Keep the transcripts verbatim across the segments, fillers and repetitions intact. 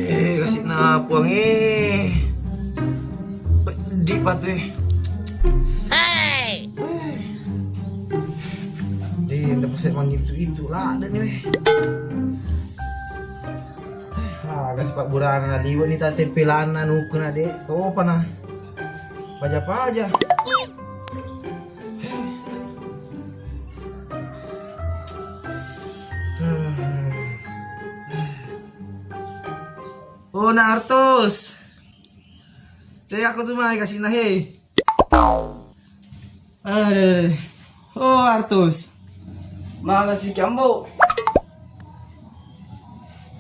Eh, kasih na puang eh. Peddi patu eh. Hei. Deh, nda pasai mangitu-itu lah, ada nih weh. Ah, aga sipabburana naliwani ta tempelanna nukuna de' topa na paja-paja. Oh, na Artos. Cek aku tu mai kasih na hei. Eh, oh, Artus. Makasih, Ambo.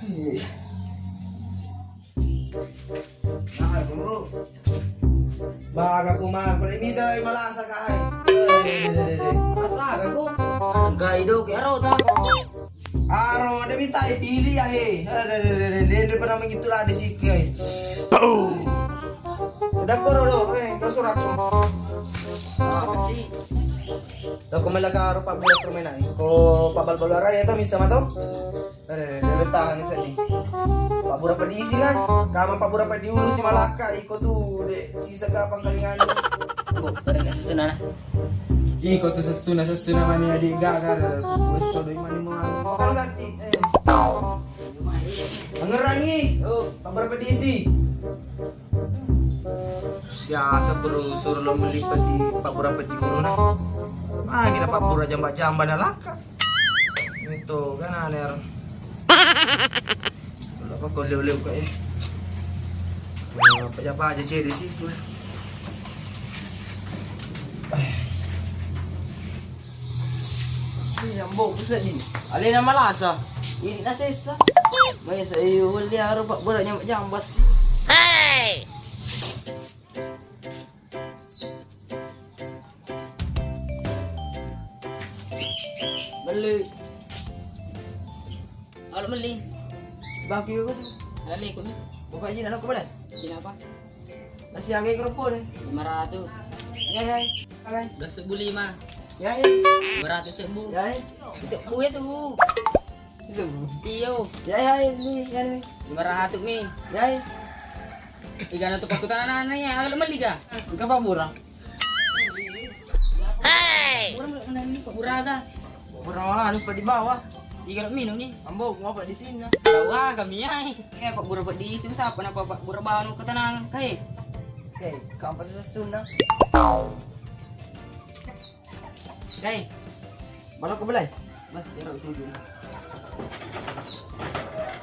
Eh. Nah, Ambo. Baga ku ma-, ku de' mita malasa ka hai. Eh, de, de, de, de. Malasa ka ku. Engka ido ke aro ta. Aro, de' mita pilih ya he. Eh, de, de, de, de, de, de, pernah begitu lah di sini. Udah koro lo, eh, kau surat ko. Apa sih? Lo ko mela karo pabbura permainan. Ko pabbal-bal raya to misa mato? Are, are, are, tahan ni seni. Pabbura pedisi na. Kama pabbura pedi ulu si Malaka iko tu de sisa kapang kalingan. Bu, bareng sesuna na. Iko tu sesuna, sesuna mani adik gaga. Weso doi mani mau. Mau kalau ganti. Eh. Angerangi. Oh, pabbura pedisi. Biasa bro, suruh lo meli pedi, pabbura pedi ulu na. Magi na pabbura jamba-jamba na laka. Itu kan aneh. Lo kok leu-leu kok eh. Apa-apa aja cek di situ. Iya, Ambo, bisa di. Alena malasa. Ini na sesa. Mai sa iyo wali aro pabbura nyambas-nyambas. Hei. Beli. Halo, beli. Bangki ko tu. Beli ko ni. Bapak sini, anak ko boleh? Sini apa? Nasi aga kerupuk deh. Lima ratus. Ya, ya. Aga. Dua sebbu lima. Ya, ya. Dua ratus sebbu. Ya, ya. Sebbu ya tu. Sebbu. Iyo. Ya, ya, ini, ya, ini. Lima ratus mi. Ya, ya. Iga na tu pakutanana ya, aga meli ga? Engka pabbura. Hei. Pabbura mana ni pabbura ga? Pabbura anu pa di bawah. Iga minung ni? Ambo, ngapa di sini? Tawa kami ai. Eh, pabbura pa di susah, apa napa pabbura bawah nu ketenang kai. Oke, kampa sesuna. Kai. Mana ko belai? Bah, dia nak tuju.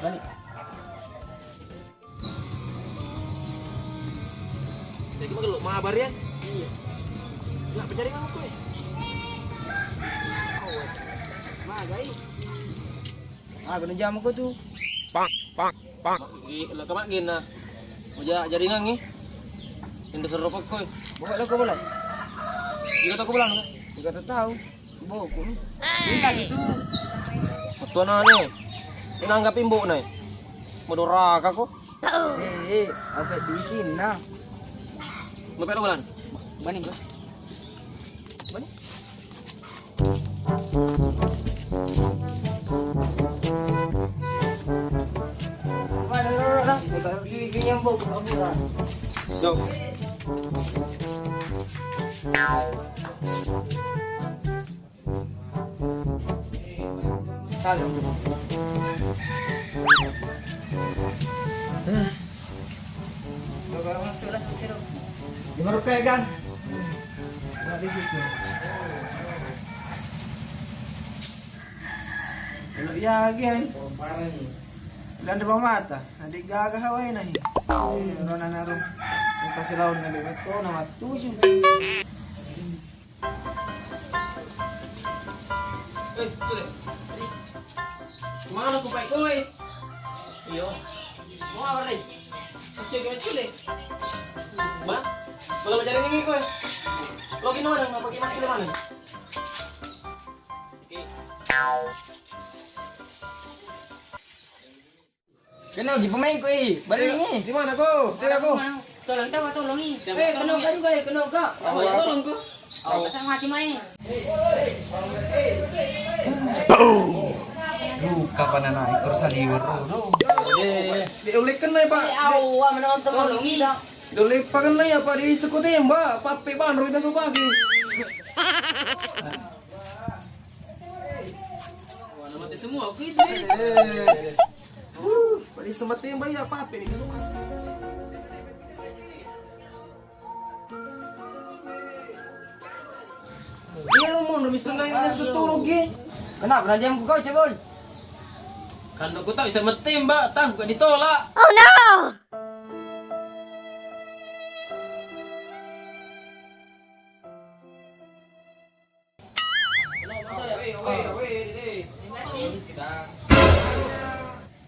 Balik. Jadi magello mabar ya? Iya. Ya, pencari kamu kue. Magai. Ah, kena jam aku tu. Pak, pak, pak. Laka mak gena. Moja jaringan ni. Yang dasar rokok koi. Bawa lo ke bola. Juga tak bola. Juga tak tahu. Boku. Ini kasih tu. Tuan ane. Ini anggap imbok nai. Madoraka ko. Eh, eh, apa di sini nah? Mau pelo bulan? Bani, bro. Bani. Yo. Salah. Baru masuk lah, selesai dong. Di mana kayak kan? Nggak di situ. Kalau iya lagi, ay. Udah ada mata. Nanti gagah awai nahi. Eh, rona naro. Kasih lawan nabi betul nama tujuh. Eh, Cule. Mana ku pai koe? Iyo. Mau apa, Rey? Cek ke Cule. Ma? Kalau jadi ini koe. Lo gimana? Apa gimana Cule mana? Kena lagi pemain ko, eh, balik ni. Di mana ko? Tidak ko. Tolong, tahu, tolong, eh. Eh, kena kau juga, eh, kena kau. Apa ya, tolong ko? Awas mati mai. Duh, kapan anak itu saliwar, duh. Eh, dia oleh kena, Pak. Eh, awas menonton. Tolong, eh. Dia oleh pakai ya, Pak, di sekutembak, pape banro kita sobagi. Wah, mati semua aku itu. Eh, uh, pada semetin bayi apa apa ini semua. Iya, mau demi senang ini seturu ge. Kenapa nanti yang kau cebol? Kan aku tahu bisa metin, Mbak, tahu gak ditolak. Oh no!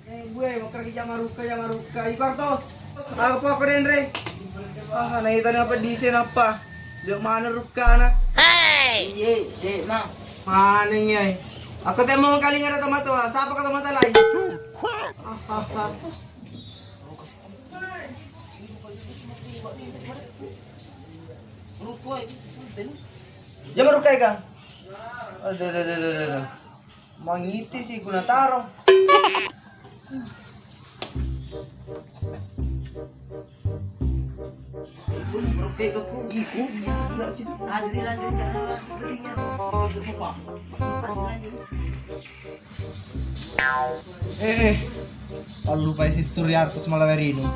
Eh, gue mau kerja jama rukka, jama rukka. Iko Artos. Apa aku, Denre? Ah, naita ni apa desain apa? Dia mana rukkana? Hei! Iye, dek, Mang. Mana ni, ai? Aku teh mau kali ada tomat tuh. Siapa ke tomat lain? Ah, ah, ah. Jama rukka, Kang. Aduh, aduh, aduh, aduh, aduh. Mangiti si guna taro. Rukka, Kang, ku. Iku, gila sih. Lanjut, lanjut, jangan. Lanjut, lanjut. Eh, eh. Lupai si Surya Artos Malawerino.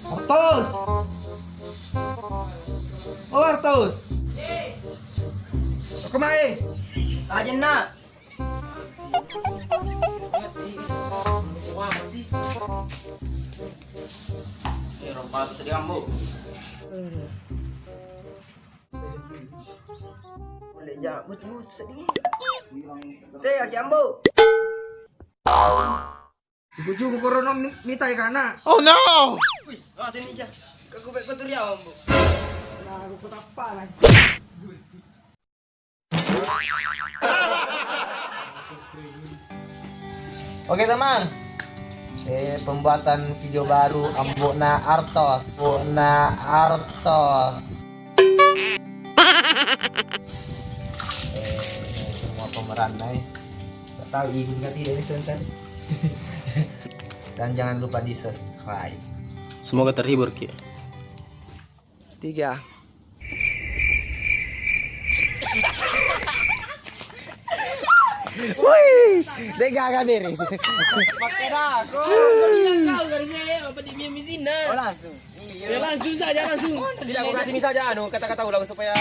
Artos! Oh, Artos! Kemai? Aja, nak. Wah, apa sih? Eh, orang patah sedih, Ambo. Boleh ja, but, but, sedih. Teh, aki Ambo. Juku-juku korono mi-, mitai kana. Oh no! Wih, mati ni ja. Kaku baik kau turi Ambo. Nah, aku kutapa lagi. Oke, teman. Eh, pembuatan video baru Ambokna Artos. Ambokna Artos. Eh, semua pemeran, eh. Tak tahu ikut nggak tidak ini sebentar. Dan jangan lupa di subscribe. Semoga terhibur, Ki. Tiga. Woi, dek gaga beres. Pakai dah, aku. Kau bilang kau dari saya, apa di Mia Misina? Oh, langsung. Ya, langsung saja, langsung. Tidak, aku kasih misal aja, anu, kata-kata ulang supaya